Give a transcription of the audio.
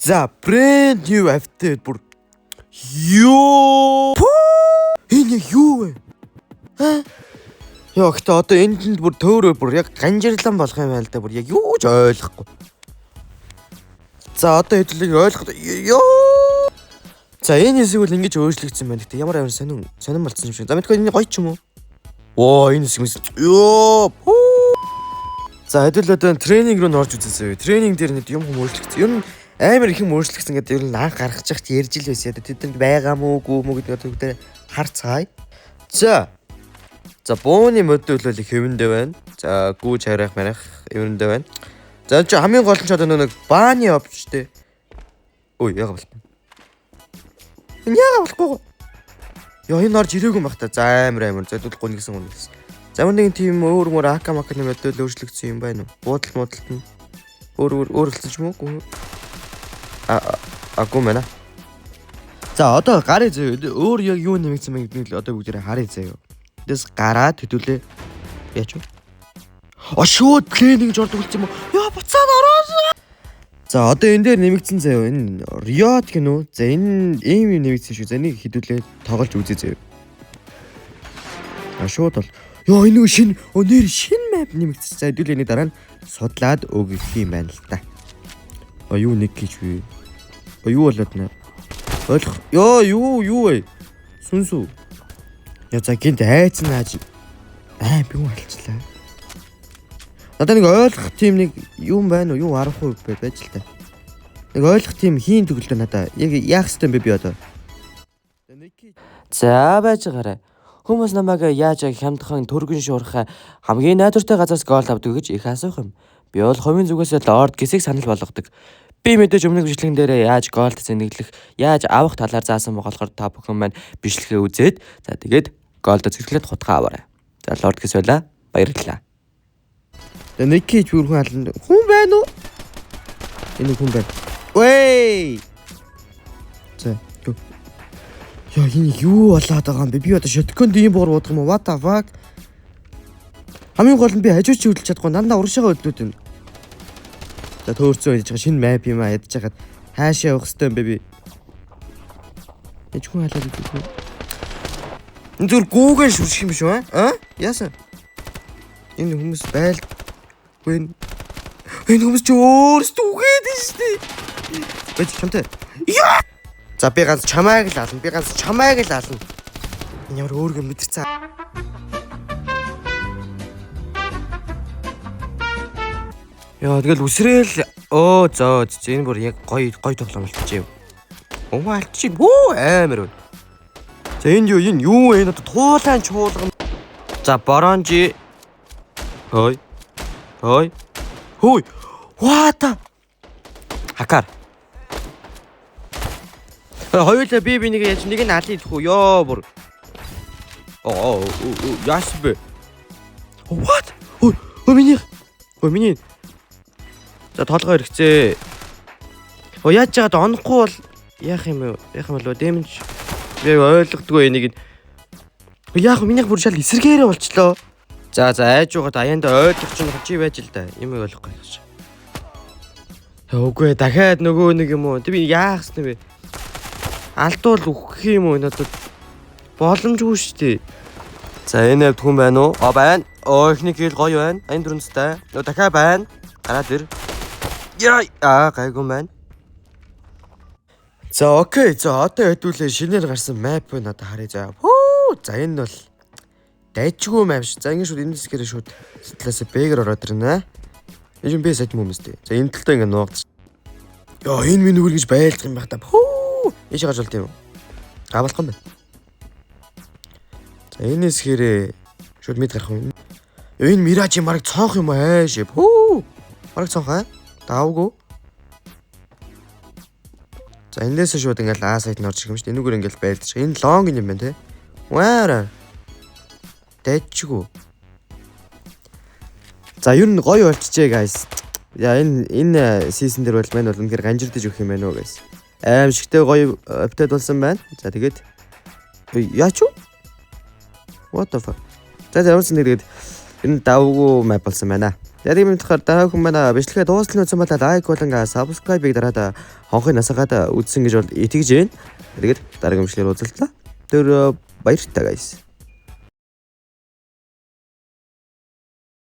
За, brand new update бүр ёо. Энэ яг юу вэ? Аа? Йоо, гэхдээ одоо энд бүр төөрөө бүр яг ганжирлан болох юм байна л да. Бүр яг юу ч ойлгохгүй. За, одоо хэдүүлэг ойлгох. Ёо. За, энэ хэсэг бол ингэж өөрчлөгдсөн байна. Гэхдээ ямар амар сонин сонин болцсон юм шиг. За, мэдгүй энэ гоё ч юм уу? Оо, энэ хэсэг ёо. За, хэдүүл одоо training руу н орж үзсэн. Training дээр нэг юм хүм өөрчлөгдсөн. Ер нь амар их юм өөрчлөгдсөн гэдэг ер нь анх гаргаж яхад ярьж ил байсан. Тэд нар байгаа мó үгүй мó гэдэг одоо бүгдээ харцгаая. За. За, бууны модуль бол их хэвэндээ байна. За, гүүж харих марих хэвэндээ байна. За, энэ чи хамгийн гол нь ч одоо нэг bunny hop штэ. Ой, яага болохгүй. Энэ яага болохгүй. Яа, энэ орж ирээгүй юм бах та. За, амар амар. За, тэгвэл гунигсан гунигсан. За, ямар нэгэн тийм өөр мөр АК макны модуль өөрчлөгдсөн юм байна уу? Буудал модалт нь өөр өөр өөрчлөсөн ч юм уу? А аггүй мэнэ. За, одоо гарыг заяа. Өөр яг юу нэмэгдсэн бэ гэдгийг л одоо бүгдээрээ харъя заяа. Тэс гараад хэдүүлээ. Яач вэ? А, шууд plane гэж ордог болсон юм уу? Яа, буцаад ороос. За, одоо энэ дээр нэмэгдсэн заяа. Энэ Riot гэнэ үү? За, энэ ийм юм нэмэгдсэн шүү. За, энийг хэдүүлээ тоглож үзье заяа. А, шууд бол ёо, энэ шинэ нэр шинэ map нэмэгдсэн. За, хэдүүлээ энийг дараа нь судлаад өгөх юм байна л та. А, юу нэг гэж вэ? А, юу болоод нэ? Ойлгох. Ёо, юу юу вэ? Сүнсүү. Яа, за, гинт айцсан нааж. Аа, би юм алчлаа. Надаа нэг ойлгох тийм нэг юм байна уу? Юу 10% байж л та. Нэг ойлгох тийм хийн төгөлтөө надаа. Яг яах ёстой юм бэ би одоо? За, байж байгаарай. Хүмүүс намайг яаж хямдхан түргэн шуурхай хамгийн найдвартай газраас gold авдаг гэж их асуух юм. Би бол хувийн зүгээс Lord Гисийг санал болгодог. Би мэдээж өмнөх бичлэгэн дээрээ яаж gold зэнэглэх, яаж авах талаар заасан болохоор та бүхэн маань бичлэгээ үзээд, за, тэгээд gold зэрэглээд хутгаа аваарай. За, Lord Гис байла. Баярлалаа. Тэгээ нэг хийж бүр хүн ална. Хүн байна уу? Энэ хүн байна. Вэй! За. Яа, энэ юу болоод байгаа юм бэ? Би одоо shotgun д ийм буур буудах юм уу? What the fuck? Хамгийн гол нь би хажуу чи хөдөлж чадахгүй. Дандаа урагшаага хөдлөөд байна. За, төөрцөө хийж байгаа шинэ map юм а ядж хагаад хаашаа явах хэвтэй юм бэ би? Яж хүн халаад идэх үү? Энэ зүр гүүгээ шүрших юм шүү аа? А? Яасан? Энэ хүмүүс байл. Энэ энэ хүмүүс чи өөрсдөө үгээд нь шүү дээ. Бэж чамтай. Яа! За, би ганц чамайг л ална. Би ганц чамайг л ална. Энэ ямар өөргөө мэдэрсэн. Яа, тэгэл үсрээл өө зөө энэ бүр яг гоё гоё тоглоом болчихжээ. Угаа алчи бүү амар. За, энэ юу, энэ юу вэ? Энэ одоо туулайн чуулган. За, боронжи. Хой. Хой. Хөөй. What? Хакар. Хоёулаа би би нэг яаж нэг нь алий идэх үү? Ёо бүр. Оо, яасан бэ? What? Ой, ой миний. Ой, миний. За, толгой хэрэгцээ. Оо, яаж яагаад онохгүй бол яах юм бэ? Яах юм болов? Дэмж би ойлгодгүй энийг. Яах вэ? Минийх бүр шал эсэргээрээ болчлоо. За за, айж угаад аяанда ойлгох чинь чи байж л да. Юм ойлгохгүй гэж. Үгүй, дахиад нөгөө нэг юм уу? Тэг би яах ёстой вэ? Алдуул өгөх юм уу? Энэ одоо боломжгүй шүү дээ. За, энэ хавьд хүн байна уу? А, байна. Оо, эхний kill гоё байна. Энэ дөрөнцтэй. Нөө дахиад байна. Гараад ир. Яа, аа, гайгүй байна. За, okay. За, одоо хэдүүлээ шинээр гарсан map надад харъя заа. Хүү. За, энэ бол дайчгүй map ш. За, ингэ шууд энэ хэсгээрээ шууд сэтлээсээ бэгэр ороод ирнэ. Энэ юм бэ сад юм юмстэй. За, энэ талдаа ингэ нуугдчих. Йоо, энэ минь нүгэр гэж байлдах юм байх та. Хүү. Ийш гарч болт юм. А, болох юм байна. За, энэ хэсгээрээ шууд mid гарах юм. Йоо, энэ Mirage мараг цонх юм ааш. Хүү. Мараг цонх аа. Давгүй. За, энэс шууд ингээл А site нь орж ирэх юм шүү дээ. Энүүгээр ингээл байлдчих. Энэ long юм байна те. Ваараа. Дайчгүй. За, ер нь гоё болчихжээ, guys. Я, энэ энэ season дээр бол мань бол үнэхээр ганжирдаж өгөх юм байна уу, guys. Аимшигтэй гоё update болсон байна. За, тэгээд яач юу? What the fuck? За за, ямар ч нэг тэгээд Ер нь давгүй map болсон байна. За, тийм болохоор дараа хүн манай бичлэгээ дуустал нь үзсэн бол like болон subscribe-ыг дараад хонхыг насаагаад үзсэн гэж бол итгэж байна. Тэгээд дараагийн бичлэгээр уулзлаа. Тэр баяртай, guys.